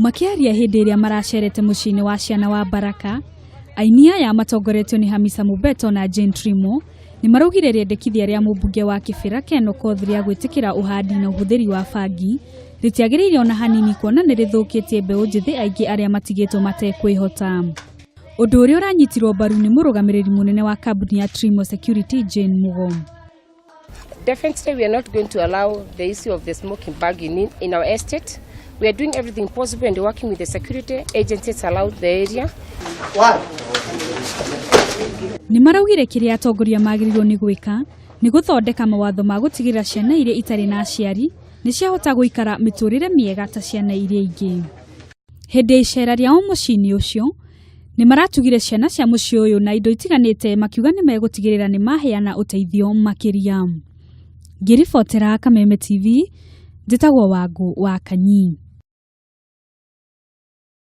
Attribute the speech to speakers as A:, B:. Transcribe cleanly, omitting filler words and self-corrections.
A: Makĩaria hĩndĩ ĩrĩa maracerete mũciĩ-inĩ wa ciana wa Baraka, aini aya matongoretio nĩ Hamisa Mobeto na Jane Trimo nĩ maraugire rĩendekithia rĩa mũmbunge wa Kĩbĩra Ken Okoth rĩa gwĩtĩkĩra ũhandi na ũhũthĩri wa bangi rĩtiagĩrĩire ona hanini kuona nĩ rĩthũkĩtie mbeũ njĩthĩ aingĩ arĩa matigĩtwo matekwĩhota. Ũndũ ũrĩa ũranyitirwo mbaru nĩ mũrũgamĩrĩri mũnene wa kambuni ya Trimo Security Jane Mugo.
B: Definitely, we are not going to allow the issue of the smoking bag in our estate. We are doing everything possible and working with the security agencies around the area.
A: Nĩ maraugire kĩrĩa atongoria magĩrĩirwo nĩ gwĩka nĩ gũthondeka mawatho ma gũtigĩrĩra ciana iria itarĩ na aciari nĩ ciahota gũikara mĩtũrĩre mĩega ta ciana iria ingĩ. Hĩndĩ ya icera rĩao mũciĩ-inĩ ũcio, nĩ maratugire ciana cia mũciĩ ũyũ na indo itiganĩte makiuga nĩ megũtigĩrĩra nĩ maheana ũteithio makĩria. Ngĩribotera Kameme TV, njĩtagwo Wangũ wa Kanyi.